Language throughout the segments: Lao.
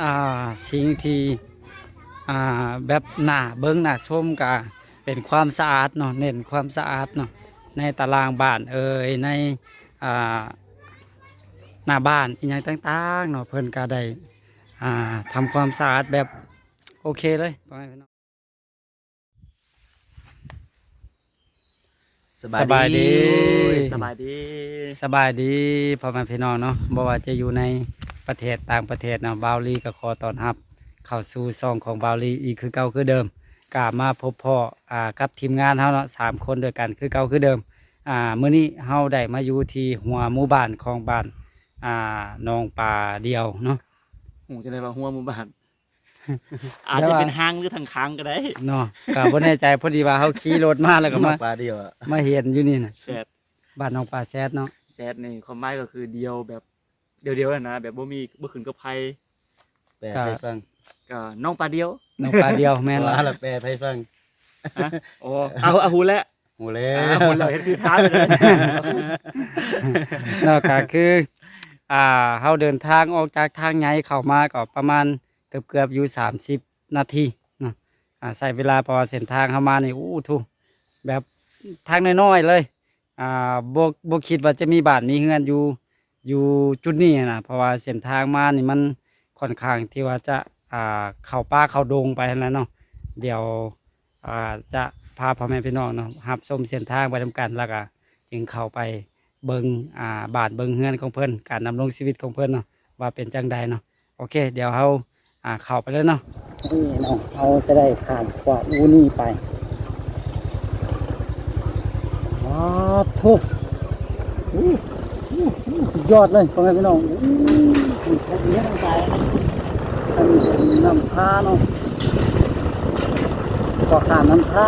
ອ່າ ສິ່ງທີ່ ອ່າ ແບບໜ້າເບິ່ງໜ້າຊົມກະເປັນຄວາມສະອາດເນາະ ເນັ້ນຄວາມສະອາດເນາະ ໃນຕາລ່າງບ້ານເອີຍ ໃນ ອ່າ ໜ້າບ້ານອີ່ຫຍັງຕ່າງໆເນາະ ເພິ່ນກະໄດ້ ອ່າ ທຳຄວາມສະອາດແບບໂອເຄເລີຍ ພໍ່ແມ່ພີ່ນ້ອງ. ສະບາຍດີ ສະບາຍດີ ສະບາຍດີ ສະບາຍດີພໍ່ແມ່ພີ່ນ້ອງເນາະ ບໍ່ວ່າຈະຢູ່ໃນປະເທດຕ່າງປະເທດເນາະ ບ່າວລີກໍຂໍຕ້ອນຮັບເຂົ້າສູ່ຊ່ອງຂອງບ່າວລີອີກຄືເກົ່າຄືເດີມ ກະມາພົບພໍ້ ອ່າ ກັບທີມງານເຮົາເນາະ ສາມຄົນດ້ວຍກັນຄືເກົ່າຄືເດີມ. ອ່າ ມື້ນີ້ເຮົາໄດ້ມາຢູ່ທີ່ຫົວໝູ່ບ້ານຂອງບ້ານ ອ່າ ໜອງປາດຽວເນາະ ຮູ້ຈັ່ງໃດວ່າຫົວໝູ່ບ້ານ? ອາດຈະເປັນຮ່າງ ຫຼື ທາງຂ້າງກໍໄດ້ເນາະ ກໍບໍ່ແນ່ໃຈ ພໍດີວ່າເຮົາຂີ່ລົດມາແລ້ວກໍມາ ໜອງປາດຽວ ມາເຫັນຢູ່ນີ້ນະ ແຊດ ບ້ານໜອງປາແຊດເນາະ ແຊດນີ້ຄວາມໝາຍກໍຄືດຽວແບບດຽວໆນັ້ນນະ ແບບບໍ່ມີ ບໍ່ຂຶ້ນກັບໃຜ ແປໃຫ້ຟັງ ກໍໜອງປາດຽວ ໜອງປາດຽວ ແມ່ນ ວ່າລະແປໃຫ້ຟັງ ຮະ ໂອ້ ເອົາ ເອົາ ຮູ້ແລ້ວ ຮູ້ແລ້ວ ອ່າ ຮູ້ແລ້ວ ເຮັດຄືຖາມເລີຍເນາະ ກໍຄື ອ່າ ເຮົາເດີນທາງອອກຈາກທາງໃຫຍ່ເຂົ້າມາກໍປະມານເກືອບໆຢູ່ສາມສິບນາທີເນາະ ອ່າ ໃຊ້ເວລາ ເພາະວ່າເສັ້ນທາງເຮົາມານີ້ ໂອ້ ໂທ້ ແບບທາງນ້ອຍໆເລີຍ ອ່າ ບໍ່ ບໍ່ຄິດວ່າຈະມີບ້ານມີເຮືອນຢູ່ ຢູ່ຈຸດນີ້ນະ ເພາະວ່າເສັ້ນທາງມານີ້ມັນຂ້ອນຂ້າງທີ່ວ່າຈະ ອ່າ ເຂົ້າປ່າເຂົ້າດົງໄປຫັ້ນແຫຼະເນາະ ດຽວ ອ່າ ຈະພາພໍ່ແມ່ພີ່ນ້ອງເນາະ ຮັບຊົມເສັ້ນທາງໄປນຳກັນ ແລ້ວກະຈຶ່ງເຂົ້າໄປເບິ່ງ ອ່າ ບ້ານເບິ່ງເຮືອນຂອງເພິ່ນ ການດຳລົງຊີວິດຂອງເພິ່ນເນາະ ວ່າເປັນຈັ່ງໃດເນາະ. ໂອເຄ ດຽວເຮົາ ອ່າ ເຂົ້າໄປເລີຍເນາະ. ນີ້ເນາະ ເຮົາຈະໄດ້ຂ້າມຂົວອູນີ້ໄປ. ປາດໂທ້ ອູ ອູ ອູ ສຸດຍອດເລີຍ ພໍ່ແມ່ພີ່ນ້ອງ. ອູ ອັນນີ້ເປັນນ້ຳທາເນາະ ກໍຂ້າມນ້ຳທາ.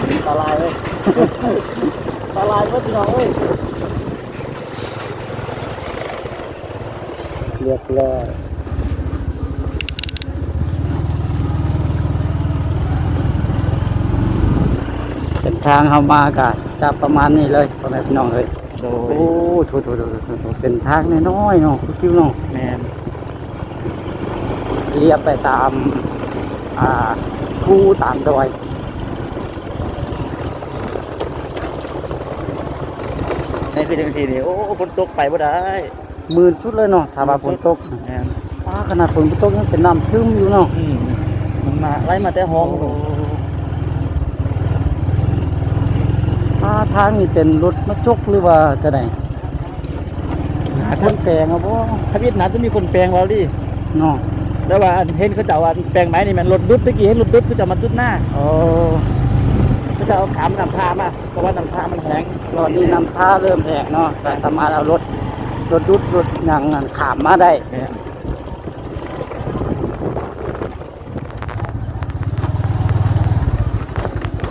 ອັນຕະລາຍເວີຍ ອັນຕະລາຍເວີຍ ພີ່ນ້ອງເອີຍ. ຮຽບຮ້ອຍ ເສັ້ນທາງເຮົາມາກະຈະປະມານນີ້ເລີຍ ພໍ່ແມ່ພີ່ນ້ອງເອີຍ. ໂດຍ ໂອ້ ໂທ້ໆໆໆ ເປັນທາງນ້ອຍໆເນາະ ຄືຄິວເນາະ. ແມ່ນ ລຽບໄປຕາມ ອ່າ ພູຕາມດອຍ. ໃນຄືຈັ່ງຊີ້ນີ້ ໂອ້ ຝົນຕົກໄປບໍ່ໄດ້ ມື່ນສຸດເລີຍເນາະ ຖ້າວ່າຝົນຕົກ. ແມ່ນ ປ້າ ຂະໜາດຝົນບໍ່ຕົກຍັງເປັນນ້ຳຊຶມຢູ່ເນາະ. ອືມ ມັນມາ ໄຫຼມາແຕ່ຫ້ອງ. ໂອ້ ປ້າ ທາງນີ້ເປັນລົດມາຈົກ ຫຼືວ່າຈັ່ງໃດ? ໜ້າຈະ ຄົນແປງເອົາບໍ່? ທຳອິດໜ້າຈະມີຄົນແປງເວົ້າດີເນາະ. ແຕ່ວ່າອັນເຫັນເຂົາເຈົ້າອັນແປງໃໝ່ນີ້ແມ່ນລົດດຸດ ແຕ່ກີ້ເຫັນລົດດຸດເຂົາເຈົ້າມາດຸດນາ. ອໍ ເຂົາເຈົ້າເອົາຂ້າມນ້ຳທາມາ ເພາະວ່ານ້ຳທາມັນແຫ້ງ. ຕອນນີ້ນ້ຳທາເລີ່ມແຫ້ງເນາະ ກໍສາມາດເອົາລົດ ລົດດຸດ ລົດຫຍັງນັ້ນຂ້າມມາໄດ້. ແມ່ນ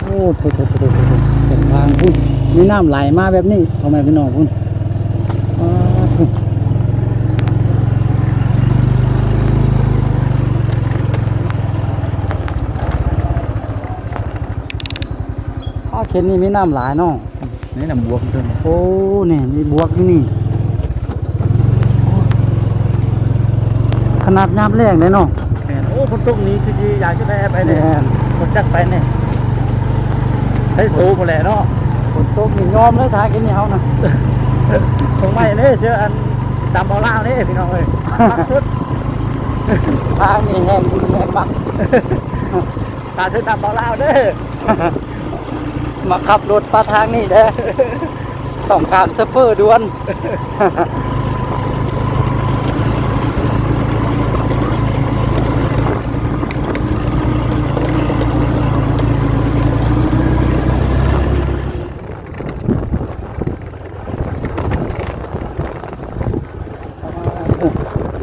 ໂອ້ ໂທ້ໆໆໆ ເສັ້ນທາງພຸ້ນ ມີນ້ຳໄຫຼມາແບບນີ້ ພໍ່ແມ່ພີ່ນ້ອງພຸ້ນ. ອ້າວ ອ້າວ ເຂດນີ້ມີນ້ຳຫຼາຍເນາະ. ນີ້ນ້ຳບວກເພິ່ນ. ໂອ້ ນີ້ມີບວກຢູ່ນີ້ ຂະໜາດຍາມແລ້ງເດ້ເນາະ. ແມ່ນ ໂອ້ ຝົນຕົກນີ້ຄືຊິຢາກຈະໄດ້ໄປນີ້. ແມ່ນ ບໍ່ຈັກໄປນີ້ ໃຊ້ໂຊພຸ້ນແຫຼະເນາະ. ຝົນຕົກນີ້ຍອມເລີຍ ທາງກິນນີ້ເຮົານະ ຂອງໃໝ່ເດ້ ເສື້ອອັນຕຳເອົາລາວເດ້ ພີ່ນ້ອງເອີຍ. ຄັກສຸດ ທາງນີ້ແຮງບຸນແຮງບັກ ສາທຸນຳເບົາລາວເດີ້ ມາຂັບລົດປະທາງນີ້ເດີ້ ຕ້ອງການໂຊເຟີດ່ວນ.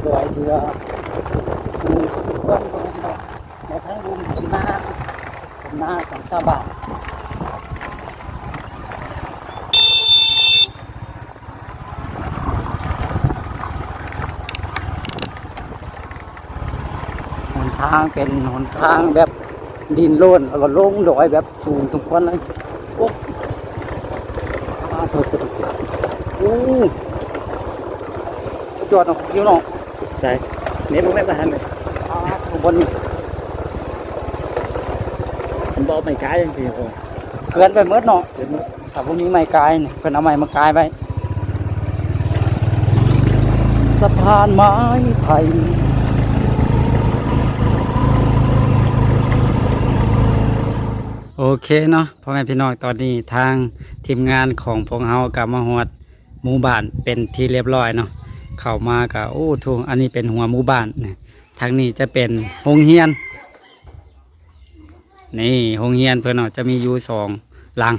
ດອຍເທື່ອ ສູງ ສູງ ແລ້ວທາງລຸ່ມເປັນນາ ເປັນນາຂອງຊາວບ້ານ. ຫົນທາງເປັນຫົນທາງແບບດິນໂລ້ນ ແລ້ວກໍລົງດອຍແບບສູງສົມຄວນເລີຍ. ໂອ້ ອາ ໂທ້ໆໆ ໂອ້. ຈອດເນາະ ຢູ່ເນາະ ໃສ ນີ້ບໍ່ແມ່ນວ່າຫັ້ນເດ້ ອ່າ ຂ້າງບົນນີ້ ມັນບໍ່ເອົາໄມ້ກາຍຈັ່ງຊີ້ ໂອ້ ເຂືອນໄປໝົດເນາະ ເຂືອນໝົດ ຖ້າບໍ່ມີໄມ້ກາຍນີ້ ເພິ່ນເອົາໄມ້ມາກາຍໄວ້ ສະພານໄມ້ໄຜ່ ໂອເຄເນາະ ພໍ່ແມ່ພີ່ນ້ອງ ຕອນນີ້ທາງທີມງານຂອງພວກເຮົາກໍມາຮອດ ໝູ່ບ້ານເປັນທີ່ລຽບລ້ອຍເນາະ ເຂົ້າມາກະ ໂອ້ ທຸ ອັນນີ້ເປັນຫົວໝູ່ບ້ານ ທາງນີ້ຈະເປັນໂຮງຮຽນ ນີ້ໂຮງຮຽນເພິ່ນເນາະ ຈະມີຢູ່ສອງຫຼັງ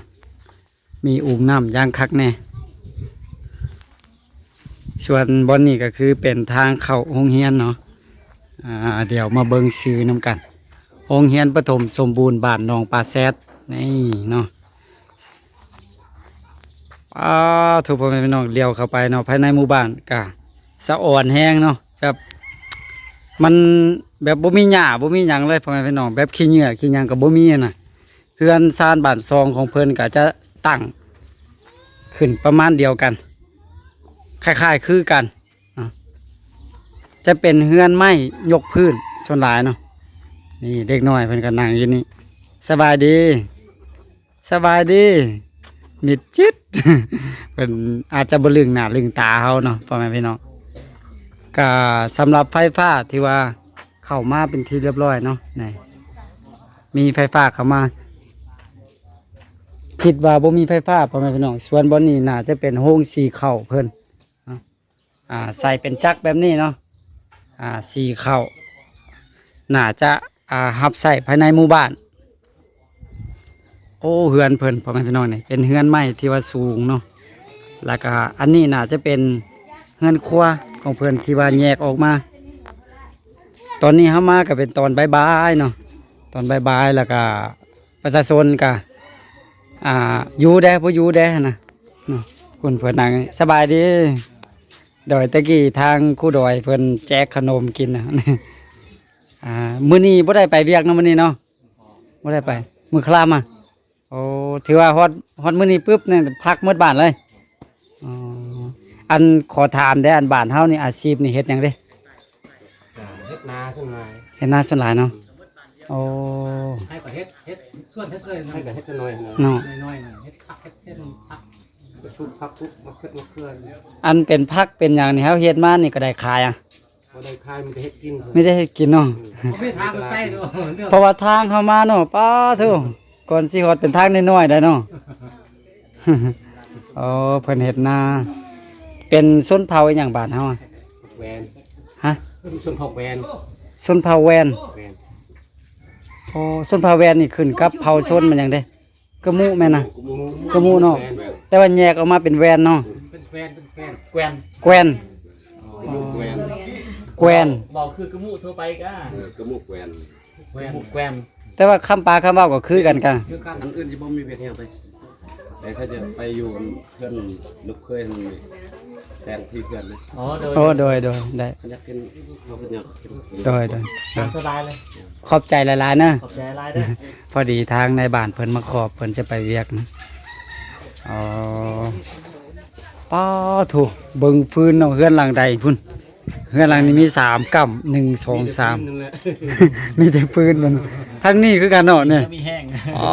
ມີອຸ່ງນ້ຳຢ່າງຄັກແນ່ ສ່ວນບ່ອນນີ້ກໍຄືເປັນທາງເຂົ້າໂຮງຮຽນເນາະ ອ່າ ດຽວມາເບິ່ງຊື່ນຳກັນ ໂຮງຮຽນປະຖົມສົມບູນບ້ານໜອງປາແຊດ ນີ້ເນາະ. ປາໂທ້ ພໍ່ແມ່ພີ່ນ້ອງ ລ້ຽວເຂົ້າໄປເນາະ ພາຍໃນໝູ່ບ້ານກະສະອອນແຮງເນາະ ແບບ ມັນແບບບໍ່ມີຫຍ້າ ບໍ່ມີຫຍັງເລີຍ ພໍ່ແມ່ພີ່ນ້ອງ ແບບຂີ້ເຫຍື້ອຂີ້ຫຍັງກໍບໍ່ມີນະ ເຮືອນຊານບ້ານຊ່ອງຂອງເພິ່ນກໍຈະຕັ້ງຂຶ້ນປະມານດຽວກັນ ຄ້າຍໆຄືກັນ ເນາະ ຈະເປັນເຮືອນໄມ້ຍົກພື້ນສ່ວນຫຼາຍເນາະ ນີ້ເດັກນ້ອຍເພິ່ນກໍນັ່ງຢູ່ນີ້ ສະບາຍດີ ສະບາຍດີ ມິດຈິດ ເພິ່ນອາດຈະບໍ່ລຶ້ງໜ້າລຶ້ງຕາເຮົາເນາະ ພໍ່ແມ່ພີ່ນ້ອງ ກະສຳລັບໄຟຟ້າທີ່ວ່າເຂົ້າມາເປັນທີ່ລຽບລ້ອຍເນາະ ນີ້ ມີໄຟຟ້າເຂົ້າມາ ຄິດວ່າບໍ່ມີໄຟຟ້າ ພໍ່ແມ່ພີ່ນ້ອງ ສ່ວນບ່ອນນີ້ໜ້າຈະເປັນໂຮງສີເຂົ້າເພິ່ນ ອ່າ ໃສ່ເປັນຈັກແບບນີ້ເນາະ ອ່າ ສີເຂົ້າ ໜ້າຈະ ອ່າ ຮັບໃຊ້ພາຍໃນໝູ່ບ້ານ ໂອ້ ເຮືອນເພິ່ນ ພໍ່ແມ່ພີ່ນ້ອງ ນີ້ເປັນເຮືອນໄມ້ທີ່ວ່າສູງເນາະ ແລ້ວກະອັນນີ້ໜ້າຈະເປັນເຮືອນຄົວຂອງເພິ່ນທີ່ວ່າແຍກອອກມາ ຕອນນີ້ເຮົາມາກໍເປັນຕອນບ່າຍໆເນາະ ຕອນບ່າຍໆ ແລ້ວກະ ປະຊາຊົນກະ ອ່າ ຢູ່ແດ່ ບໍ່ຢູ່ແດ່ຫັ້ນນະ ເນາະ ເພິ່ນ ເພິ່ນນັ່ງ ສະບາຍດີ ໂດຍ ແຕ່ກີ້ທາງຄູດອຍເພິ່ນແຈກຂະໜົມກິນນະ ອ່າ ມື້ນີ້ບໍ່ໄດ້ໄປວຽກເນາະ ມື້ນີ້ເນາະ ບໍ່ໄດ້ໄປ ມື້ຄລາມມາ ໂອ້ ຖືວ່າຮອດ ຮອດມື້ນີ້ປຶບນີ້ພັກໝົດບ້ານເລີຍ ອໍ ອັນ ຂໍຖາມແດ່ ອັນ ບ້ານເຮົານີ້ອາຊີບນີ້ເຮັດຫຍັງເດ້? ກະເຮັດນາສ່ວນຫຼາຍ ເຮັດນາສ່ວນຫຼາຍເນາະ ໂອ້ ໃຜກໍເຮັດ ເຮັດສວນເຮັດເລີຍ ໃຜກໍເຮັດໜ້ອຍເນາະ ເນາະ ໜ້ອຍໆ ເຮັດຜັກເຮັດເສັ້ນ ຜັກ ກະຊຸກຜັກປຸກ ມະເຂືອ ມະເຂືອ ອັນເປັນຜັກເປັນຫຍັງນີ້ ເຮົາເຮັດມານີ້ກໍໄດ້ຂາຍອະ? ບໍ່ໄດ້ຂາຍ ມີແຕ່ເຮັດກິນ ມີແຕ່ເຮັດກິນເນາະ ອືມ ບໍ່ມີທາງໄປເນາະ ເພາະວ່າທາງເຮົາມາເນາະ ປາໂທ້ ກ່ອນຊິຮອດເປັນທາງນ້ອຍໆໄດ໋ເນາະ ອໍ ເພິ່ນເຮັດນາ ເປັນຊົນເຜົ່າອີ່ຫຍັງບ້ານເຮົາອະ? ແວນ ຮະ? ຊົນເຜົ່າແວນ ຊົນເຜົ່າແວນ ແວນ ໂອ້ ຊົນເຜົ່າແວນນີ້ຂຶ້ນກັບເຜົ່າຊົນມັນຫຍັງເດ້? ກະມຸແມ່ນນະ? ກະມຸ ກະມຸເນາະ ແວນ ແຕ່ວ່າແຍກອອກມາເປັນແວນເນາະ ເປັນແຄວນ ເປັນແຄວນ ແກວນ ແກວນ ກະມຸແກວນ ແກວນ ເວົ້າຄືກະມຸທົ່ວໄປກະ ເອີ ກະມຸແກວນ ແກວນ ແກວນ ແຕ່ວ່າຄຳປາຄຳເວົ້າກໍຄືກັນກະ ຄືກັນ ອັນອື່ນຊິບໍ່ມີວຽກຫຍັງໄປ ແຕ່ເຂົາຈະໄປຢູ່ເຮືອນລູກເຂີຍຫັ້ນ ແຕ່ງທີ່ເຮືອນນະ ອໍ ໂດຍ ໂອ້ ໂດຍ ໂດຍ ໄດ້ ເຂົາຢາກກິນ ເຂົາກໍຢາກກິນ ໂດຍ ໂດຍ ຕາມສະບາຍເລີຍ ຂອບໃຈຫຼາຍໆເດີ ຂອບໃຈຫຼາຍເດີ ພໍດີທາງນາຍບ້ານເພິ່ນມາຂອບ ເພິ່ນຈະໄປວຽກນະ ອໍ ປາໂທ້ ເບິ່ງຟືນເນາະ ເຮືອນຫຼັງໃດພຸ້ນ ເຮືອນຫຼັງນີ້ມີສາມກ້ຳ ໜຶ່ງ ສອງ ສາມ ມີແຕ່ຟືນ ທາງນີ້ຄືກັນເນາະນີ້ ມີແຮງ ອໍ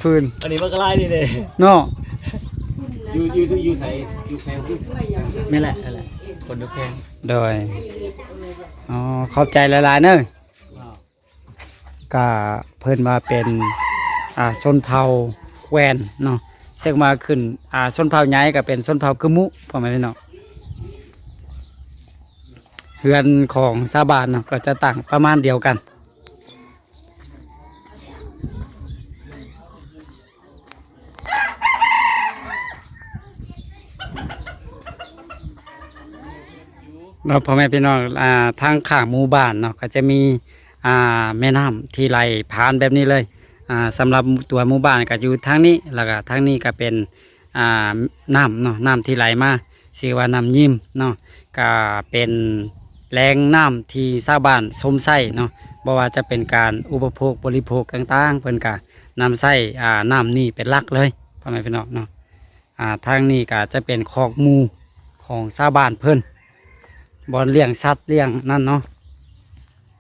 ຟືນ ອັນນີ້ມັນກໍຫຼາຍນີ້ເດ້ ເນາະ ຢູ່ ຢູ່ ຢູ່ໃສ? ຢູ່ແຂວງ ນີ້ແຫຼະ ນັ້ນແຫຼະ ຄົນຢູ່ແຂວງ ໂດຍ ອໍ ຂອບໃຈຫຼາຍໆເດີ ກະເພິ່ນວ່າເປັນ ອ່າ ຊົນເຜົ່າແກວນເນາະ ເຊິ່ງວ່າຂຶ້ນ ອ່າ ຊົນເຜົ່າໃຫຍ່ກະເປັນຊົນເຜົ່າກະມຸ ພໍ່ແມ່ພີ່ນ້ອງ ເຮືອນຂອງຊາວບ້ານເນາະ ກໍຈະຕັ້ງປະມານດຽວກັນ ເນາະ ພໍ່ແມ່ພີ່ນ້ອງ ອ່າ ທາງຂ້າງໝູ່ບ້ານເນາະ ກໍຈະມີ ອ່າ ແມ່ນ້ຳທີ່ໄຫຼຜ່ານແບບນີ້ເລີຍ ອ່າ ສຳລັບຕົວໝູ່ບ້ານກໍຢູ່ທາງນີ້ ແລ້ວກໍທາງນີ້ກໍເປັນ ອ່າ ນ້ຳເນາະ ນ້ຳທີ່ໄຫຼມາ ຊື່ວ່ານ້ຳຍິມເນາະ ກໍເປັນແຫຼ່ງນ້ຳທີ່ຊາວບ້ານຊົມໃຊ້ເນາະ ບໍ່ວ່າຈະເປັນການອຸປະໂພກບໍລິໂພກຕ່າງໆ ເພິ່ນກໍນຳໃຊ້ ອ່າ ນ້ຳນີ້ເປັນຫຼັກເລີຍ ພໍ່ແມ່ພີ່ນ້ອງເນາະ. ອ່າ ທາງນີ້ກໍຈະເປັນຄອກໝູຂອງຊາວບ້ານເພິ່ນ ບ່ອນລ້ຽງສັດລ້ຽງນັ້ນເນາະ.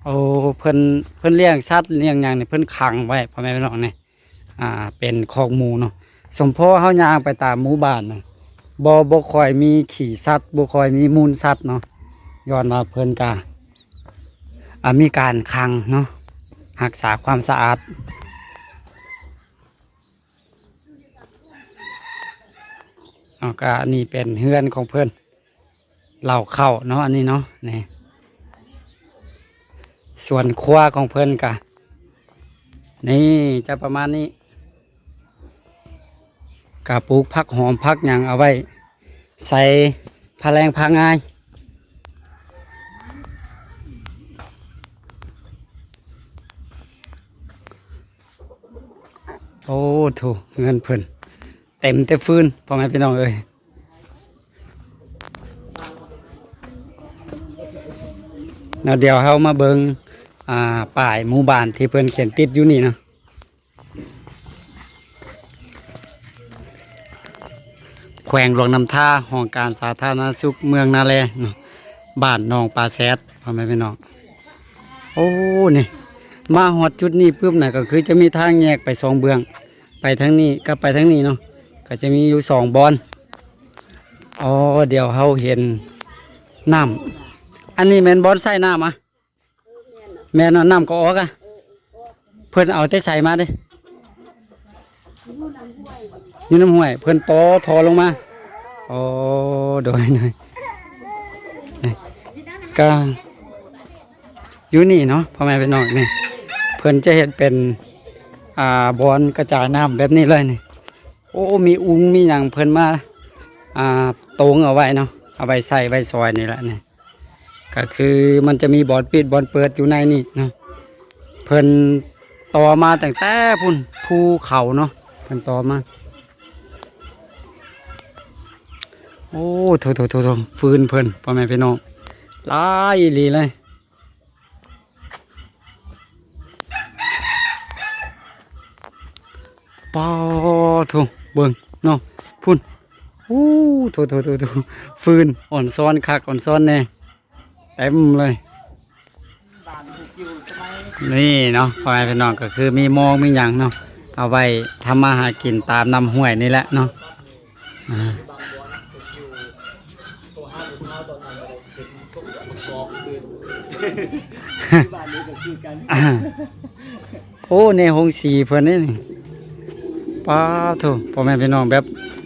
ໂອ້ ເພິ່ນ ເພິ່ນລ້ຽງສັດລ້ຽງຫຍັງນີ້ ເພິ່ນຂັງໄວ້ ພໍ່ແມ່ພີ່ນ້ອງນີ້ ອ່າ ເປັນຄອກໝູເນາະ. ສົມພໍເຮົາຍ່າງໄປຕາມໝູ່ບ້ານນະ ບໍ່ ບໍ່ຄ່ອຍມີຂີ້ສັດ ບໍ່ຄ່ອຍມີມູນສັດເນາະ ຍ້ອນວ່າເພິ່ນກະ ອ່າ ມີການຂັງເນາະ ຮັກສາຄວາມສະອາດເນາະ. ກະອັນນີ້ເປັນເຮືອນຂອງເພິ່ນ ເລົ້າເຂົ້າເນາະ ອັນນີ້ເນາະ ນີ້ ສວນຄົວຂອງເພິ່ນກະ ນີ້ຈະປະມານນີ້ ກະປູກຜັກຫອມຜັກຫຍັງເອົາໄວ້ໃສ່ພາແລ້ງພາງ່າຍ. ໂອ້ໂທ້ ເຮືອນເພິ່ນເຕັມແຕ່ຟືນ ພໍ່ແມ່ພີ່ນ້ອງເອີຍ. ແລ້ວດຽວເຮົາມາເບິ່ງ ອ່າ ປ້າຍໝູ່ບ້ານທີ່ເພິ່ນຂຽນຕິດຢູ່ນີ້ເນາະ. ແຂວງຫຼວງນ້ຳທາ ຫ້ອງການສາທາລະນະສຸກເມືອງນາແລເນາະ ບ້ານໜອງປາແຊດ ພໍ່ແມ່ພີ່ນ້ອງ. ໂອ້ ນີ້ ມາຮອດຈຸດນີ້ປຶບນະ ກໍຄືຈະມີທາງແຍກໄປສອງເບື້ອງ ໄປທາງນີ້ກັບໄປທາງນີ້ເນາະ ກໍຈະມີຢູ່ສອງບ່ອນ. ອໍ ດຽວເຮົາເຫັນນ້ຳ ອັນນີ້ແມ່ນບ່ອນໃສ່ນ້ຳອະ? ແມ່ນເນາະ ນ້ຳກໍອອກອະ. ເພິ່ນເອົາແຕ່ໃສມາເດ້? ຢູ່ນ້ຳຫ້ວຍ ເພິ່ນຕໍ່ທໍ່ລົງມາ. ອໍ ໂດຍ ໂດຍ ນີ້ກະຢູ່ນີ້ເນາະ ພໍ່ແມ່ພີ່ນ້ອງ ນີ້ ເພິ່ນຈະເຮັດເປັນ ອ່າ ບ່ອນກະຈາຍນ້ຳແບບນີ້ເລີຍນີ້. ໂອ້ ມີອຸງມີຫຍັງເພິ່ນມາ ອ່າ ໂຕງເອົາໄວ້ເນາະ ເອົາໄວ້ໃຊ້ໄວ້ສອຍນີ້ແຫຼະນີ້. ກໍຄືມັນຈະມີບ່ອນປິດບ່ອນເປີດຢູ່ໃນນີ້ເນາະ. ເພິ່ນຕໍ່ມາຕັ້ງແຕ່ພຸ້ນ ພູເຂົາເນາະ ເພິ່ນຕໍ່ມາ. ໂອ້ ໂທ້ໆໆໆ ຟືນເພິ່ນ ພໍ່ແມ່ພີ່ນ້ອງ ຫຼາຍອີ່ຫຼີເລີຍ. ປາໂທ້ ເບິ່ງເນາະ ພຸ້ນ. ໂອ້ ໂທ້ໆໆໆ ຟືນ ອອນຊອນຄັກອອນຊອນແນ່ ເຕັມເລີຍ. ນີ້ເນາະ ພໍ່ແມ່ພີ່ນ້ອງ ກໍຄືມີມອງມີຫຍັງເນາະ ເອົາໄວ້ທຳມາຫາກິນຕາມນ້ຳຫ້ວຍນີ້ແຫຼະເນາະ. ອ່າ ໂອ້ ໃນໂຮງສີເພິ່ນນີ້ ປາໂທ້ ພໍ່ແມ່ພີ່ນ້ອງ ແບບ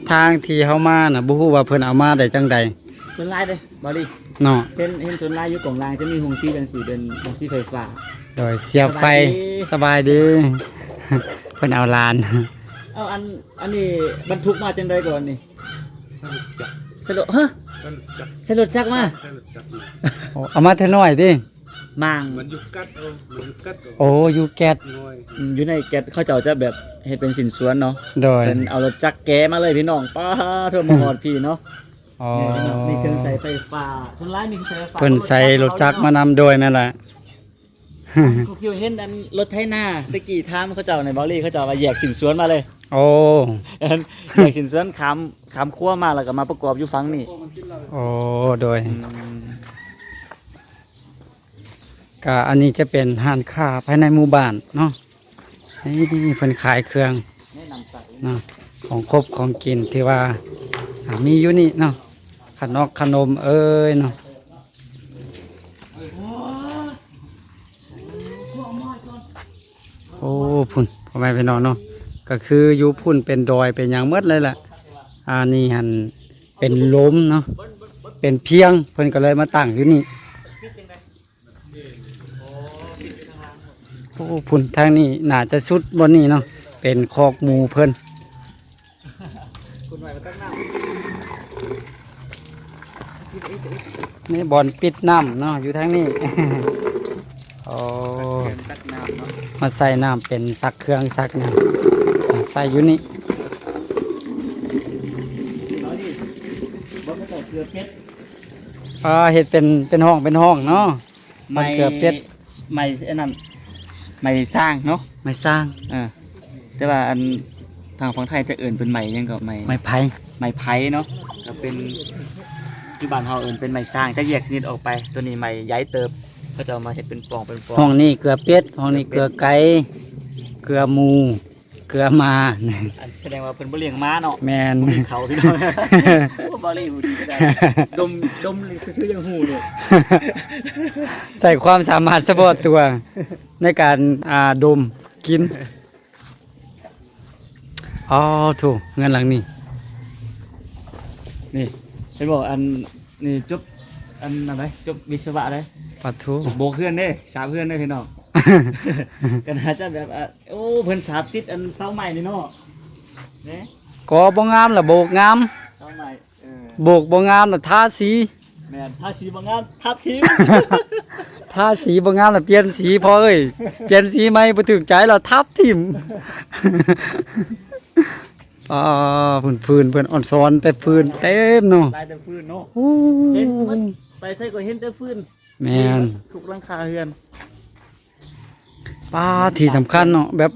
ທາງທີ່ເຮົາມານະ ບໍ່ຮູ້ວ່າເພິ່ນເອົາມາໄດ້ຈັ່ງໃດ. ສ່ວນຫຼາຍເດ້ ບ່າວລີ ເນາະ ເຫັນ ເຫັນສ່ວນຫຼາຍຢູ່ກອງລ່າງຈະມີໂຮງສີຈັ່ງຊີ້ ເປັນໂຮງສີໄຟຟ້າ. ໂດຍ ສຽບໄຟ. ສະບາຍດີ ສະບາຍດີ ເພິ່ນເອົາຫຼານ. ເອົາ ອັນ ອັນນີ້ບັນທຸກມາຈັ່ງໃດກ່ອນນີ້? ໃສ່ລົດຈັກ ໃສ່ລົດ ຮະ? ໃສ່ລົດຈັກ ໃສ່ລົດຈັກມາ? ໃສ່ລົດຈັກມາ. ໂອ້ ເອົາມາແຕ່ນ້ອຍຕິ? ມັນຢູ່ກັດເອົາ ມັນຢູ່ກັດເອົາ. ໂອ້ ຢູ່ແກັດ. ໂດຍ ອືມ ຢູ່ໃນແກັດເຂົາເຈົ້າຈະແບບເຮັດເປັນຊິ້ນສ່ວນເນາະ. ໂດຍ ເພິ່ນເອົາລົດຈັກແກ່ມາເລີຍພີ່ນ້ອງ. ປາໂທ້ ມາຮອດພີ້ເນາະ. ອໍ ນີ້ພີ່ນ້ອງ ມີເຄື່ອງໃຊ້ໄຟຟ້າ ສ່ວນຫຼາຍມີເຄື່ອງໃຊ້ໄຟຟ້າ ເພິ່ນໃສ່ລົດຈັກມານຳ. ໂດຍ ແມ່ນແຫຼະ. ຄູຄິວເຫັນອັນລົດໄຖນາ ແຕ່ກີ້ຖາມເຂົາເຈົ້າໃນເບົາລີ ເຂົາເຈົ້າວ່າແຍກຊິ້ນສ່ວນມາເລີຍ. ໂອ້ ແຍກຊິ້ນສ່ວນ ຂ້າມ ຂ້າມຂົວມາ ແລ້ວກໍມາປະກອບຢູ່ຝັ່ງນີ້. ໂອ້ ໂດຍ ອືມ ກະອັນນີ້ຈະເປັນຮ້ານຄ້າພາຍໃນໝູ່ບ້ານເນາະ. ນີ້ເພິ່ນຂາຍເຄື່ອງເນາະ ຂອງຄົບຂອງກິນທີ່ວ່າ ອ່າ ມີຢູ່ນີ້ເນາະ ຂະໜອກຂະໜົມເອີຍເນາະ. ໂອ້ ພຸ້ນ ພໍ່ແມ່ພີ່ນ້ອງເນາະ ກໍຄືຢູ່ພຸ້ນເປັນດອຍເປັນຫຍັງໝົດເລີຍລະ. ອັນນີ້ຫັ້ນເປັນລົມເນາະ ເປັນພຽງ ເພິ່ນກໍເລີຍມາຕັ້ງຢູ່ນີ້. ໂອ້ ພຸ້ນ ທາງນີ້ໜ້າຈະສຸດບ່ອນນີ້ເນາະ ເປັນຄອກໝູເພິ່ນ. ນີ້ບ່ອນປິດນ້ຳເນາະ ຢູ່ທາງນີ້. ໂອ້ ຕັກເຄື່ອງຕັກນ້ຳເນາະ ມາໃສ່ນ້ຳເປັນຊັກເຄື່ອງຊັກຫຍັງ ໃສ່ຢູ່ນີ້. ເອົານີ້ ບໍ່ ເຂົາເຈົ້າເກືອເປັດ. ອ່າ ເຮັດເປັນ ເປັນຫ້ອງ ເປັນຫ້ອງເນາະ. ໄມ້ ເກືອເປັດ ໄມ້ອັນນັ້ນ ໄມ້ຊ້າງເນາະ ໄມ້ຊ້າງ. ເອີ ແຕ່ວ່າອັນທາງຝັ່ງໄທຈະເອີ້ນເປັນໄມ້ຫຍັງກໍ ໄມ້ ໄມ້ໄຜ່ ໄມ້ໄຜ່ເນາະ ກໍເປັນ ຢູ່ບ້ານເຮົາເອີ້ນເປັນໄມ້ຊ້າງ ຈະແຍກຊະນິດອອກໄປ. ໂຕນີ້ໄມ້ໃຫຍ່ເຕີບ ເຂົາເຈົ້າມາເຮັດເປັນປ່ອງເປັນປ່ອງ. ຫ້ອງນີ້ເກືອເປັດ ຫ້ອງນີ້ເກືອໄກ່ ເກືອໝູ ເກືອໝາ. ອັນສະແດງວ່າເພິ່ນບໍ່ລ້ຽງໝາເນາະ. ແມ່ນ ບໍ່ມີເຂົາພີ່ນ້ອງ. ໂອ້ ບາລີຮູ້ດີໄດ໋ ດົມ ດົມນີ້ຄືຊື່ຍັງຮູ້ເລີຍ. ໃຊ້ຄວາມສາມາດສະເພາະຕົວໃນການ ອ່າ ດົມກິນ. ອໍ ໂທ້ ເຮືອນຫຼັງນີ້ ນີ້ ເຫັນບໍ່? ອັນນີ້ຈົບ ອັນນັ້ນໃດ໋ ຈົບວິສະວະໃດ໋. ປະໂທ້ ໂບກເຮືອນເດ້ ສາບເຮືອນເດ້ພີ່ນ້ອງ. ກໍໜ້າຈະແບບ ອ່າ ໂອ້ ເພິ່ນສາບຕິດອັນເສົາໄມ້ນີ້ເນາະ ແນ່ ກໍ່ບໍ່ງາມລະໂບກງາມ ເສົາໄມ້. ເອີ ໂບກບໍ່ງາມລະທາສີ. ແມ່ນ ທາສີບໍ່ງາມ ທັບຖິ້ມ. ທາສີບໍ່ງາມລະປ່ຽນສີ ພໍ່ເອີຍ ປ່ຽນສີໃໝ່ ບໍ່ຖືກໃຈລະທັບຖິ້ມ. ອ່າ ເພິ່ນ ເພິ່ນ ເພິ່ນອອນຊອນແຕ່ຟືນເຕັມເນາະ ຫຼາຍແຕ່ຟືນເນາະ. ໂອ້ ເຫັນໝົດ ໄປໃສກໍເຫັນແຕ່ຟືນ. ແມ່ນ ທຸກຫຼັງຄາເຮືອນ. ປ້າ ທີ່ສຳຄັນເນາະ ແບບ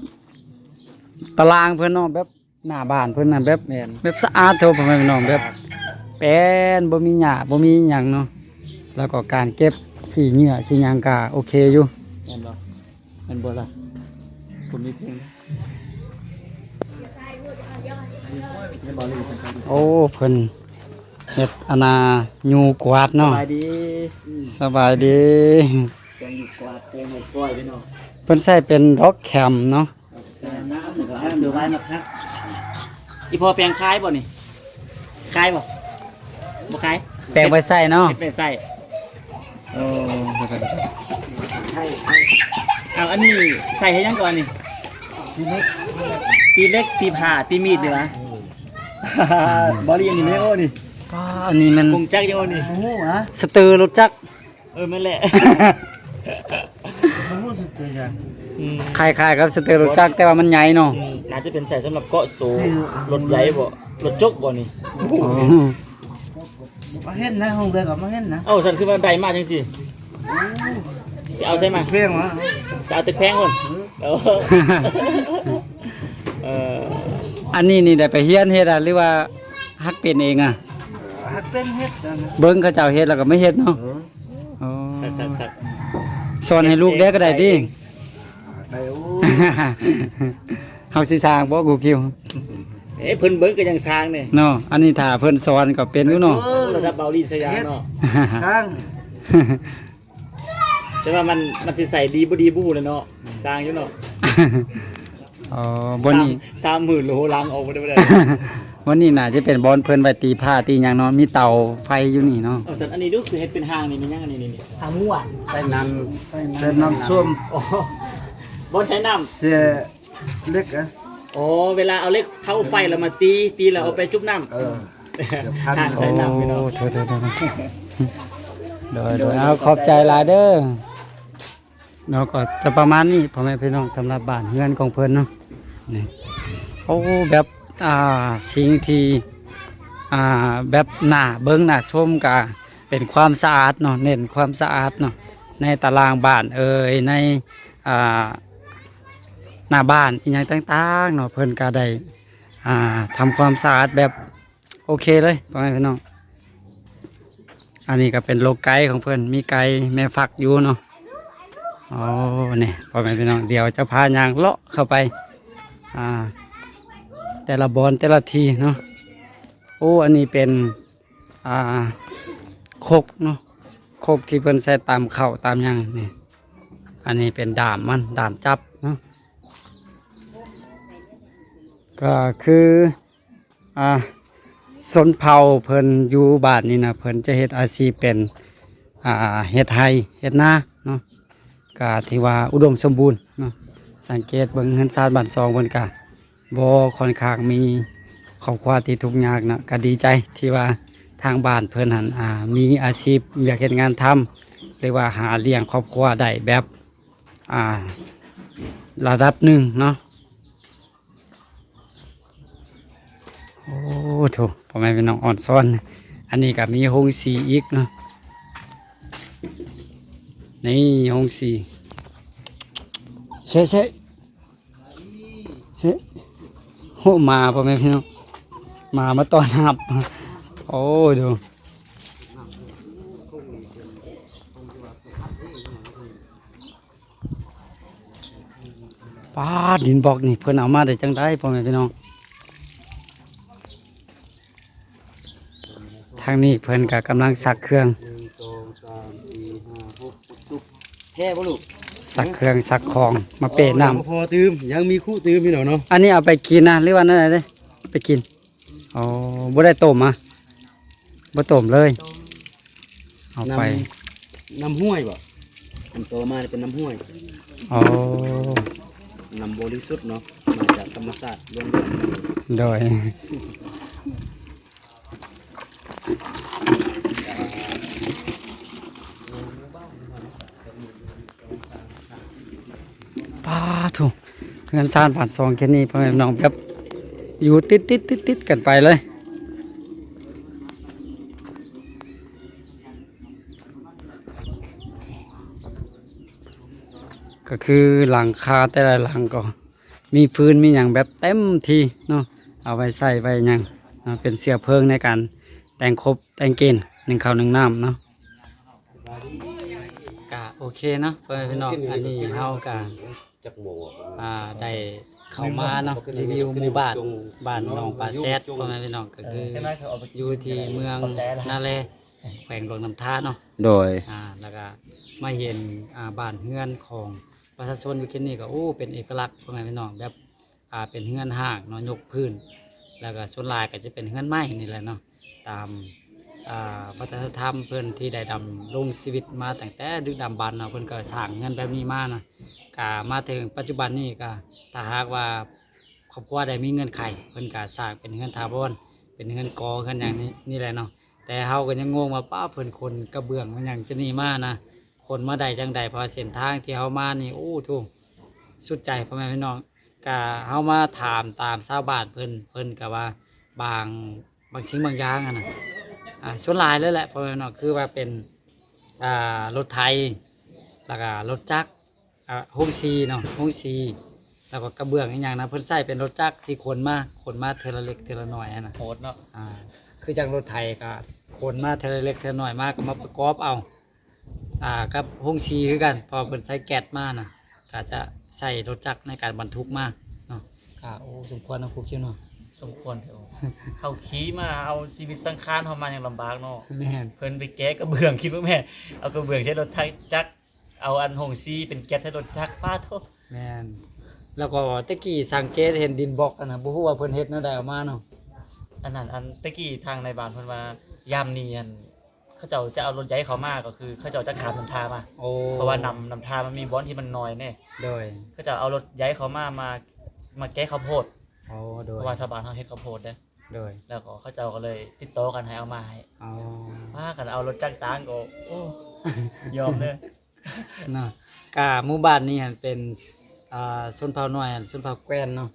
ຕາລາງເພິ່ນເນາະ ແບບ ໜ້າບ້ານເພິ່ນນະແບບ ແມ່ນ ແບບສະອາດເທົ່າ ພໍ່ແມ່ພີ່ນ້ອງ ແບບ ແປນ ບໍ່ມີຫຍ້າ ບໍ່ມີຫຍັງເນາະ. ແລ້ວກໍການເກັບຂີ້ເຫຍື້ອຂີ້ຫຍັງກະໂອເຄຢູ່. ແມ່ນບໍ່ ແມ່ນບໍ່ລະ? ຄົນມີເພງ. ໂອ້ ເພິ່ນເຮັດອັນນາ ຍູ້ກວາດເນາະ. ສະບາຍດີ ສະບາຍດີ. ແກງຢູ່ກວາດ ແກງໃຫ້ກ້ອຍພີ່ນ້ອງ. ເພິ່ນໃຊ້ເປັນດອກແຄມເນາະ. ອີ່ພໍ່ແປງຂາຍບໍ່ນີ້? ຂາຍບໍ່? ບໍ່ຂາຍ ແປງໄວ້ໃຊ້ເນາະ ເຮັດໄວ້ໃຊ້. ໂອ້ ເອົາ ອັນນີ້ໃຊ້ເຮັດຫຍັງກ່ອນນີ້? ຕີເຫຼັກ ຕີເຫຼັກ ຕີຜ້າ ຕີມີດນີ້ຫວາ? ບໍ່ລີ ອັນນີ້ແມ່ນ ໂອ້ ນີ້ ປ້າ ອັນນີ້ແມ່ນ ກົງຈັກຢູ່ນີ້ ບໍ່ຮູ້ນະ ສະເຕີລົດຈັກ. ເອີ ແມ່ນແຫຼະ ບໍ່ຮູ້ສຶກຕົວຢ່າງ ອືມ ຄ້າຍໆກັບສະເຕີລົດຈັກ ແຕ່ວ່າມັນໃຫຍ່ເນາະ. ອືມ ໜ້າຈະເປັນໃຊ້ສຳລັບເກາະໂສ້ລົດໃຫຍ່ບໍ່ ລົດຈົກບໍ່ນີ້? ໂອ້ ບໍ່ເຫັນນະ ຫ້ອງເຮືອກໍບໍ່ເຫັນນະ. ເອົ້າ ຊັ້ນຄືວ່າໄດ້ມາຈັ່ງຊີ້ ໂອ້ ຊິເອົາໃສມາ? ແພງວະ ຈະເອົາຕຶກແພງພຸ້ນ. ເອີ ເອີ ເອີ ອັນນີ້ນີ້ໄດ້ໄປຮຽນເຮັດອະ ຫຼືວ່າຫັດເປັນເອງອະ? ຫັດເປັນເຮັດ ເບິ່ງເຂົາເຈົ້າເຮັດແລ້ວກໍມາເຮັດເນາະ. ເອີ ອໍ ຄັກໆໆ ສອນໃຫ້ລູກແດ່ກໍໄດ້ຕິ? ໄດ້ ໂອ້ ເຮົາຊິສ້າງບໍ່ກູຄິວ? ເອີ ເພິ່ນເບິ່ງກໍຍັງສ້າງເດ້ເນາະ. ອັນນີ້ຖ້າເພິ່ນສອນກໍເປັນຢູ່ເນາະ. ໂອ້ ລະດັບເບົາລີສະຫຍາມເນາະ ສ້າງ. ແຕ່ວ່າມັນ ມັນຊິໃສ່ດີບໍ່ດີບໍ່ຮູ້ແຫຼະເນາະ ສ້າງຢູ່ເນາະ. ອໍ ບ່ອນນີ້ ສາມ ສາມໝື່ນໂລ ລ້າງອອກບໍ່ໄດ້ ບໍ່ໄດ້. ບ່ອນນີ້ໜ້າຈະເປັນບ່ອນເພິ່ນໄວ້ຕີຜ້າຕີຫຍັງເນາະ ມີເຕົາໄຟຢູ່ນີ້ເນາະ. ເອົາ ຊັ້ນອັນນີ້ດູ ຄືເຮັດເປັນຮ່າງນີ້ ແມ່ນຫຍັງອັນນີ້? ນີ້ ທາງໝວກ ໃສ່ນ້ຳ ໃສ່ນ້ຳ ໃສ່ນ້ຳສົ້ມ. ອໍ ບ່ອນໃສ່ນ້ຳ ເສຍເຫຼັກອະ. ອໍ ເວລາເອົາເຫຼັກເຜົາໄຟແລ້ວມາຕີ ຕີແລ້ວເອົາໄປຈຸບນ້ຳ. ເອີ ຫ້າງໃສ່ນ້ຳພີ່ນ້ອງ. ໂອ້ ໂດຍໆໆ ໂດຍໆ ເອົາ ຂອບໃຈຫຼາຍເດີ. ເນາະ ກໍຈະປະມານນີ້ ພໍ່ແມ່ພີ່ນ້ອງ ສຳລັບບ້ານເຮືອນຂອງເພິ່ນເນາະ. ນີ້ ໂອ້ ແບບ ອ່າ ສິ່ງທີ່ ອ່າ ແບບໜ້າເບິ່ງໜ້າຊົມ ກະເປັນຄວາມສະອາດເນາະ ເນັ້ນຄວາມສະອາດເນາະ ໃນຕາລາງບ້ານເອີຍ ໃນ ອ່າ ໜ້າບ້ານອີ່ຫຍັງຕ່າງໆເນາະ ເພິ່ນກະໄດ້ ອ່າ ທຳຄວາມສະອາດແບບ ໂອເຄເລີຍ ພໍ່ແມ່ພີ່ນ້ອງ. ອັນນີ້ກໍເປັນໂລກໄກ່ຂອງເພິ່ນ ມີໄກ່ແມ່ຟັກຢູ່ເນາະ. ໂອ້ ນີ້ ພໍ່ແມ່ພີ່ນ້ອງ ດຽວຈະພາຍ່າງເລາະເຂົ້າໄປ ອ່າ ແຕ່ລະບ່ອນແຕ່ລະທີ່ເນາະ. ໂອ້ ອັນນີ້ເປັນ ອ່າ ຄົກເນາະ ຄົກທີ່ເພິ່ນໃສ່ຕຳເຂົ້າຕຳຫຍັງນີ້. ອັນນີ້ເປັນດ້າມມັນ ດ້າມຈັບເນາະ. ກໍຄື ອ່າ ຊົນເຜົ່າເພິ່ນຢູ່ບ້ານນີ້ນະ ເພິ່ນຈະເຮັດອາຊີບເປັນ ອ່າ ເຮັດໄຮ່ເຮັດນາເນາະ. ກະຖືວ່າອຸດົມສົມບູນເນາະ. ສັງເກດເບິ່ງເຮືອນຊານບ້ານຊ່ອງເພິ່ນກະບໍ່ ຂ້ອນຂ້າງມີຄອບຄົວທີ່ທຸກຍາກເນາະ. ກະດີໃຈທີ່ວ່າທາງບ້ານເພິ່ນຫັ້ນ ອ່າ ມີອາຊີບວຽກເຮັດງານທຳ ຫຼືວ່າຫາລ້ຽງຄອບຄົວໄດ້ແບບ ອ່າ ລະດັບໜຶ່ງເນາະ. ໂອ້ ໂທ້ ພໍ່ແມ່ພີ່ນ້ອງ ອອນຊອນ. ອັນນີ້ກໍມີໂຮງສີອີກເນາະ. ນີ້ໂຮງສີ ເຊະ ເຊະ ເຊະ. ໂອ້ ໝາ ພໍ່ແມ່ພີ່ນ້ອງ ໝາມາຕ້ອນຮັບ. ໂອ້ ດູ ປາດ ດິນບລັອກນີ້ເພິ່ນເອົາມາໄດ້ຈັ່ງໃດ ພໍ່ແມ່ພີ່ນ້ອງ? ທາງນີ້ເພິ່ນກໍກຳລັງຊັກເຄື່ອງ ໜຶ່ງ ສອງ ສາມ ສີ່ ຫ້າ ຫົກ ເຈັດ ແທ້ບໍ່ລູກ? ຊັກເຄື່ອງຊັກຂອງມາເປນ້ຳ ບໍ່ພໍຕື່ມ ຍັງມີຄຸຕື່ມພີ່ນ້ອງເນາະ. ອັນນີ້ເອົາໄປກິນນະ ຫຼືວ່າແນວໃດເດ້? ໄປກິນ. ອໍ ບໍ່ໄດ້ຕົ້ມອະ? ບໍ່ຕົ້ມເລີຍ ເອົາໄປ ນ້ຳ ນ້ຳຫ້ວຍບໍ່? ອັນໂຕມານີ້ເປັນນ້ຳຫ້ວຍ. ອໍ ນ້ຳບໍລິສຸດເນາະ ມາຈາກທຳມະຊາດລ້ວນໆ. ໂດຍ ປາໂທ້ ເຮືອນຊານບ້ານຊ່ອງແຄ່ນີ້ ພໍ່ແມ່ພີ່ນ້ອງ ແບບຢູ່ຕິດໆ ຕິດໆ ກັນໄປເລີຍ. ກໍຄືຫຼັງຄາແຕ່ລະຫຼັງກໍມີຟືນມີຫຍັງແບບເຕັມທີ່ເນາະ ເອົາໄວ້ໃຊ້ໄວ້ຫຍັງເນາະ ເປັນເຊື້ອເພີງໃນການແຕ່ງຄົບແຕ່ງກິນ ໜຶ້ງເຂົ້າໜຶ້ງນ້ຳເນາະ. ກະໂອເຄເນາະ ພໍ່ແມ່ພີ່ນ້ອງ ອັນນີ້ເຮົາກະ ຈັກໂມງ ອ່າ ໄດ້ເຂົ້າມາເນາະ ຣີວິວໝູ່ບ້ານ ບ້ານໜອງປາແຊດ ພໍ່ແມ່ພີ່ນ້ອງ ກໍຄືຢູ່ທີ່ເມືອງນາແລ ແຂວງຫຼວງນ້ຳທາເນາະ. ໂດຍ ອ່າ ແລ້ວກະມາເຫັນ ອ່າ ບ້ານເຮືອນຂອງປະຊາຊົນຢູ່ເຂດນີ້ ກໍ ໂອ້ ເປັນເອກະລັກ ພໍ່ແມ່ພີ່ນ້ອງ ແບບ ອ່າ ເປັນເຮືອນຮ້າງເນາະ ຍົກພື້ນ ແລ້ວກໍສ່ວນຫຼາຍກໍຈະເປັນເຮືອນໄມ້ນີ້ແຫຼະເນາະ ຕາມ ອ່າ ວັດທະນະທຳເພິ່ນທີ່ໄດ້ດຳລົງຊີວິດມາຕັ້ງແຕ່ດຶກດຳບັນເນາະ ເພິ່ນກໍສ້າງເຮືອນແບບນີ້ມານະ ກະມາເຖິງປັດຈຸບັນນີ້ກະ ຖ້າຫາກວ່າຄອບຄົວໃດມີເງື່ອນໄຂ ເພິ່ນກະສ້າງເປັນເຮືອນຖາວອນ ເປັນເຮືອນກໍ ເຮືອນຫຍັງນີ້ ນີ້ແຫຼະເນາະ. ແຕ່ເຮົາກໍຍັງງົງວ່າ ປ້າ ເພິ່ນຂົນກະເບື້ອງມາຫຍັງຈະນີ້ມານະ ຂົນມາໄດ້ຈັ່ງໃດ ເພາະວ່າເສັ້ນທາງທີ່ເຮົາມານີ້ ໂອ້ໂທ້ ສຸດໃຈ ພໍ່ແມ່ພີ່ນ້ອງ. ກະເຮົາມາຖາມຕາມຊາວບ້ານເພິ່ນ ເພິ່ນກະວ່າບາງ ບາງສິ່ງບາງຢ່າງຫັ້ນນະ ອ່າ ສ່ວນຫຼາຍເລີຍແຫຼະ ພໍ່ແມ່ພີ່ນ້ອງ ຄືວ່າເປັນ ອ່າ ລົດໄຖ ແລ້ວກະລົດຈັກ ອ່າ ໂຮງສີເນາະ ໂຮງສີ ແລ້ວກໍກະເບື້ອງອີ່ຫຍັງນະ ເພິ່ນໃຊ້ເປັນລົດຈັກທີ່ຂົນມາ ຂົນມາເທື່ອລະເລັກເທື່ອລະໜ້ອຍຫັ້ນນະ ໂຫດເນາະ. ອ່າ ຄືຈັ່ງລົດໄຖກະຂົນມາເທື່ອລະເລັກເທື່ອລະໜ້ອຍ ມາກໍມາປະກອບເອົາ ອ່າ ກັບໂຮງສີຄືກັນ ເພາະວ່າເພິ່ນໃຊ້ແກັດມານະ ກໍຈະໃຊ້ລົດຈັກໃນການບັນທຸກມາເນາະ. ກໍ ໂອ້ ສົມຄວນເນາະ ຄູຄິວເນາະ ສົມຄວນແທ້. ເຮົາຂີ່ມາ ເອົາຊີວິດສັງຂານເຮົາມາຍັງລຳບາກເນາະ. ແມ່ນ ເພິ່ນໄປແກະກະເບື້ອງ ຄິດເບິ່ງແມ້ ເອົາກະເບື້ອງໃສ່ລົດໄຖຈັກ ເອົາອັນໂຮງສີເປັນແກັດໃສ່ລົດຈັກ ປາໂທ້. ແມ່ນ ແລ້ວກໍແຕ່ກີ້ສັງເກດເຫັນດິນບລັອກຫັ້ນນະ ບໍ່ຮູ້ວ່າເພິ່ນເຮັດແນວໃດເອົາມາເນາະ. ອັນນັ້ນ ອັນແຕ່ກີ້ທາງນາຍບ້ານເພິ່ນວ່າ ຍາມນີ້ຫັ້ນ ເຂົາເຈົ້າຈະເອົາລົດໃຫຍ່ເຂົ້າມາ ກໍຄືເຂົາເຈົ້າຈະຂ້າມນ້ຳທາມາ. ໂອ້ ເພາະວ່ານ້ຳ ນ້ຳທາມັນມີບ່ອນທີ່ມັນໜ້ອຍແດ່. ໂດຍ ເຂົາເຈົ້າເອົາລົດໃຫຍ່ເຂົ້າມາ ມາ ມາແກະເຂົ້າໂພດ. ອໍ ໂດຍ ເພາະວ່າຊາວບ້ານເຮົາເຮັດເຂົ້າໂພດເດ້. ໂດຍ ແລ້ວກໍເຂົາເຈົ້າກໍເລີຍຕິດຕໍ່ກັນໃຫ້ເອົາມາໃຫ້. ອໍ ພາກັນເອົາລົດຈັກຕາງກໍ ໂອ້ ຍອມເດີເນາະ. ກະໝູ່ບ້ານນີ້ຫັ້ນເປັນ ອ່າ ຊົນເຜົ່ານ້ອຍ ຊົນເຜົ່າແກວ່ນເນາະ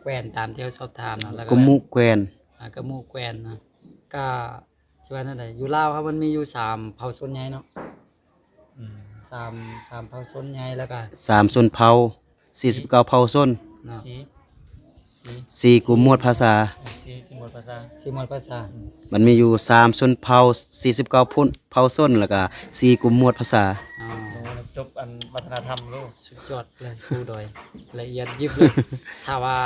ແກວ່ນຕາມທີ່ເຮົາສອບຖາມເນາະ ແລ້ວກໍ ກະມຸແກວ່ນ ອ່າ ກະມຸແກວ່ນເນາະ. ກະ ຊິວ່າແນວໃດ ຢູ່ລາວເຮົາມັນມີຢູ່ສາມເຜົ່າຊົນໃຫຍ່ເນາະ. ອືມ ສາມ ສາມເຜົ່າຊົນໃຫຍ່ ແລ້ວກະ ສາມຊົນເຜົ່າ ສີ່ສິບເກົ້າເຜົ່າຊົນເນາະ. ສີ່ ສີ່ ສີ່ກຸ່ມໝວດພາສາ ສີ່ ສີ່ໝວດພາສາ ສີ່ໝວດພາສາ. ອືມ ມັນມີຢູ່ສາມຊົນເຜົ່າ ສີ່ສິບເກົ້າເຜົ່າຊົນ ແລ້ວກະສີ່ກຸ່ມໝວດພາສາ. ອໍ ໂອ້ ຈົບອັນວັດທະນະທຳໂລດ. ສຸດຍອດເລີຍ ຄູດອຍ ລະອຽດຢິບເລີຍ. ຖ້າວ່າ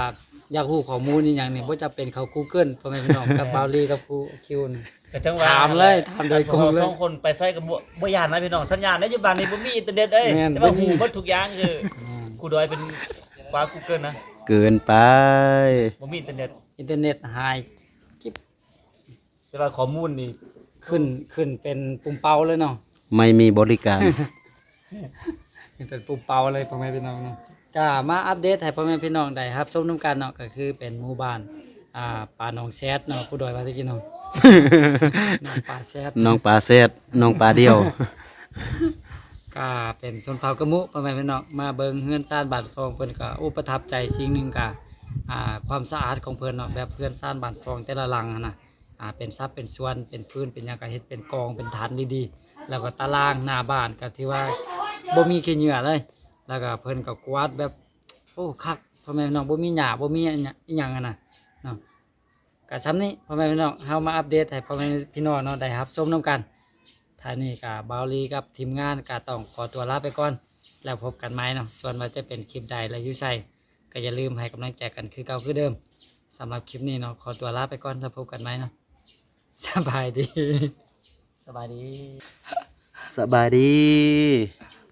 ຢາກຮູ້ຂໍ້ມູນອີ່ຫຍັງນີ້ ບໍ່ຈຳເປັນເຂົ້າກູເກີນ ພໍ່ແມ່ພີ່ນ້ອງ ກັບບ່າວລີ ກັບຄູຄິວນີ້ ກໍຈັ່ງວ່າ ຖາມເລີຍ ຖາມໂດຍກົງເລີຍ. ເຮົາສອງຄົນໄປໃສກໍບໍ່ ບໍ່ຢ້ານນະພີ່ນ້ອງ ສັນຍານໃນປັດຈຸບັນນີ້ບໍ່ມີອິນເຕີເນັດເດ້. ແມ່ນ ແຕ່ວ່າຮູ້ໝົດທຸກຢ່າງ ຄື ແມ່ນ ຄູດອຍເປັນກວ່າກູເກີນນະ. ເກີນໄປ ບໍ່ມີອິນເຕີເນັດ ອິນເຕີເນັດຫາຍກິບ ແຕ່ວ່າຂໍ້ມູນນີ້ຂຶ້ນ ຂຶ້ນເປັນປຸ່ມເປົ່າເລີຍເນາະ ໄມ່ມີບໍລິການ. ເປັນປຸ່ມເປົ່າເລີຍ ພໍ່ແມ່ພີ່ນ້ອງເນາະ. ກະມາອັບເດດໃຫ້ພໍ່ແມ່ພີ່ນ້ອງໄດ້ຮັບຊົມນຳກັນເນາະ ກໍຄືເປັນໝູ່ບ້ານ ອ່າ ປາໜອງແຊດເນາະ ຄູດອຍວ່າຕະກີ້ເນາະ ໜອງປາແຊດ ໜອງປາແຊດ ໜອງປາດຽວ. ກະເປັນຊົນເຜົ່າກະມຸ ພໍ່ແມ່ພີ່ນ້ອງ ມາເບິ່ງເຮືອນຊານບ້ານຊ່ອງເພິ່ນ ກະ ໂອ້ ປະທັບໃຈສິ່ງໜຶ່ງ ກະ ອ່າ ຄວາມສະອາດຂອງເພິ່ນເນາະ ແບບເຮືອນຊານບ້ານຊ່ອງແຕ່ລະຫຼັງຫັ້ນນະ ອ່າ ເປັນສັດເປັນສ່ວນ ເປັນຟືນເປັນຫຍັງ ກໍເຮັດເປັນກອງເປັນຖັນດີໆ ແລ້ວກໍຕາລ່າງໜ້າບ້ານກໍຖືວ່າບໍ່ມີຂີ້ເຫຍື້ອເລີຍ. ແລ້ວກໍເພິ່ນກໍກວາດແບບ ໂອ້ ຄັກ ພໍ່ແມ່ພີ່ນ້ອງ ບໍ່ມີຫຍ້າ ບໍ່ມີອີ່ຫຍັງ ອີ່ຫຍັງຫັ້ນນະເນາະ. ກໍສ່ຳນີ້ ພໍ່ແມ່ພີ່ນ້ອງ ເຮົາມາອັບເດດໃຫ້ພໍ່ແມ່ພີ່ນ້ອງເນາະ ໄດ້ຮັບຊົມນຳກັນ. ຖ້ ອັນນີ້ກໍບ່າວລີກັບທີມງານກໍຕ້ອງຂໍຕົວລາໄປກ່ອນ ແລ້ວພົບກັນໃໝ່ເນາະ. ສ່ວນວ່າຈະເປັນຄລິບໃດ ແລະ ຢູ່ໃສ ກໍຢ່າລືມໃຫ້ກຳລັງໃຈກັນຄືເກົ່າຄືເດີມ. ສຳລັບຄລິບນີ້ເນາະ ຂໍຕົວລາໄປກ່ອນ ແລ້ວພົບກັນໃໝ່ເນາະ. ສະບາຍດີ ສະບາຍດີ ສະບາຍດີ.